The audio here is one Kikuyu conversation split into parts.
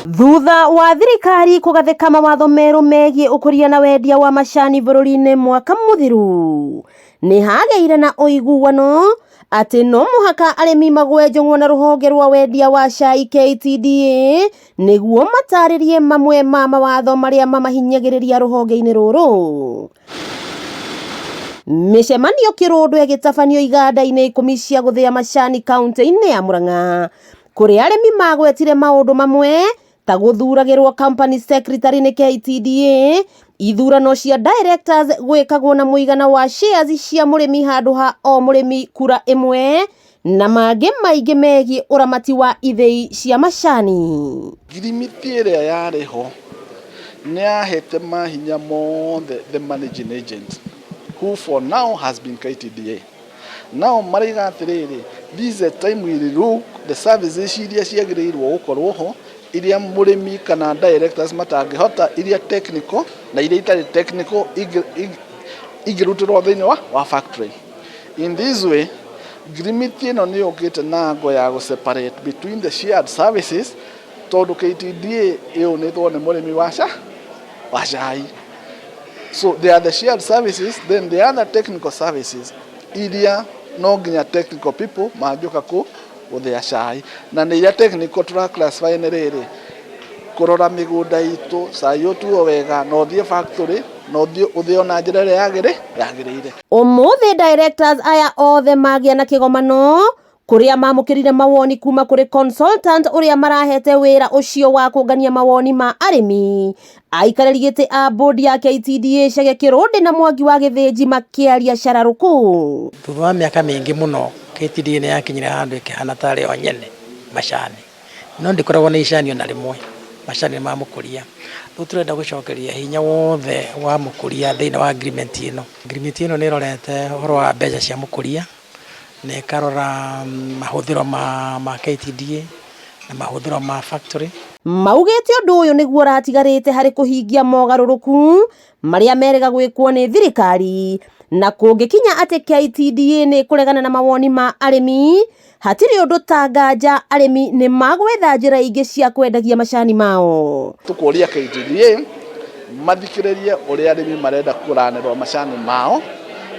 Thutha wa thirikari kũgathĩka mawatho merũ megiĩ ũkũria na wendia wa macani bũrũri-inĩ mwaka mũthiru, nĩ hagĩire na ũiguano atĩ no mũhaka arĩmi magwe njũng'wa na rũhonge rwa wendia wa cai KTDA nĩguo matarĩrie mamwe ma mawatho marĩa mamahinyagĩrĩria rũhonge-inĩ rũrũ. Mĩcemanio kĩrũndũ ĩgĩtabanio iganda-inĩ 10 cia gũthĩa macani kaunti-inĩ ya Murang'a kũrĩa arĩmi magwetire maũndũ mamwe ta gũthuragĩrwo company secretary nĩ KTDA, ithurano cia directors gwĩkagwo na mũigana wa shares cia mũrĩmi handũ ha o mũrĩmi kura ĩmwe na mangĩ maingĩ megiĩ ũramati wa ithĩi cia macani. Ngirimiti ĩrĩa yarĩ ho nĩ yahete mahinya mothe the managing agent, who for now has been KTDA. Now maraiga atĩrĩrĩ, this is a time we look the services iria ciagĩrĩirwo gũkorwo ho, iria mũrĩmi kana directors matangĩhota, iria technical na iria itarĩ technical ingĩrutĩrwo thĩinĩ wa factory. In this way, ngirimiti ĩno nĩ yũkĩte na ngo ya gũ separate between the shared services, tondũ KTDA ĩũnĩtwo nĩ mũrĩmi wa cai. So they are the shared services, then the other technical services iria no nginya technical people mangĩũka kũ gũthĩa cai, na nĩ iria technical tũra classify nĩ rĩrĩ: kũrora mĩgũnda itũ, cai ũtuo wega na ũthiĩ factory na ũthiĩ ũthĩo na njĩra ĩrĩa yagĩrĩire. Ũmũthĩ directors aya othe magĩa na kĩgomano kũrĩa mamũkĩrire mawoni kuma kũrĩ consultant ũrĩa marahete wĩra ũcio wa kũngania mawoni ma arĩmi. Aikarĩri gĩtĩ a bodi ya KTDA Chege Kĩrũndĩ na Mwangi wa Gĩthĩnji makĩaria cararũkũ. Thutha wa mĩaka mĩingĩ mũno, KTDA nĩ yakinyire handũ ĩkĩhana tarĩ o nyene macani, no ndĩkoragwo na icani ona rĩmwe. Macani nĩ ma mũkũria. Rĩu tũrenda gũcokeria hinya wothe wa mũkũria thĩinĩ wa agreement ĩno. Agreement ĩno nĩ ĩrorete ũhoro wa mbeca cia mũkũria na ĩkarora mahũthĩro ma KTDA na mahũthĩro ma factory. Maugĩte ũndũ ũyũ nĩguo ũratigarĩte harĩ kũhingia mogarũrũku marĩa merĩga gwĩkwo nĩ thirikari, na kũngĩkinya atĩ KTDA nĩ kũregana na mawoni ma arĩmi, hatirĩ ũndũ ta nganja arĩmi nĩ magwetha njĩra ingĩ cia kwendagia macani mao. Tũkũria KTDA mathikĩrĩrie ũrĩa arĩmi marenda kũranĩrwo macani mao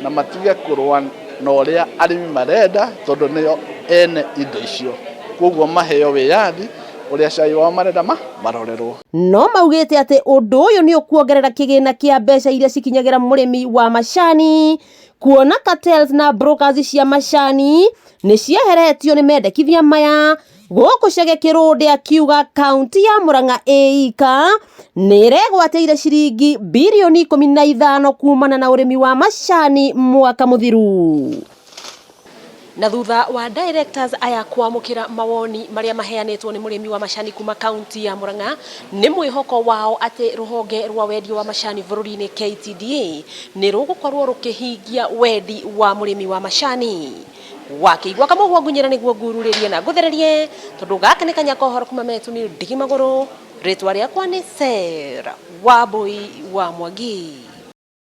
na matige kũrũa na ũrĩa arĩmi marenda, tondũ nĩo ene indo icio. Koguo maheo wĩyathi ũrĩa cai wao marenda marorerwo. No maugĩte atĩ ũndũ ũyũ nĩ ũkuongerera kĩgĩna kĩa mbeca iria cikinyagĩra mũrĩmi wa macani, kuona cartels na brokers cia macani nĩ cieheretio nĩ mendekithia maya. Gũkũ Chege Kĩrũndĩ akiuga kaunti ya Murang'a ĩika nĩ ĩregwatĩire ciringi birioni 15 kumana na ũrĩmi wa macani mwaka mũthiru. Na thutha wa directors aya kwamũkĩra mawoni marĩa maheanĩtwo nĩ mũrĩmi wa macani kuma kaunti ya Murang'a, nĩ mwĩhoko wao atĩ rũhonge rwa wendia wa macani bũrũri-inĩ KTDA nĩ rũgũkorwo rũkĩhingia wendi wa mũrĩmi wa macani. Wakĩigua kamũguo ngunyĩra nĩguo ngururĩrie na ngũthererie, tondũ gaka nĩ kanya kohoro kuma Metu nĩ ndigi magũrũ. Rĩtwa rĩakwa nĩ Sarah Wambui wa Mwangi.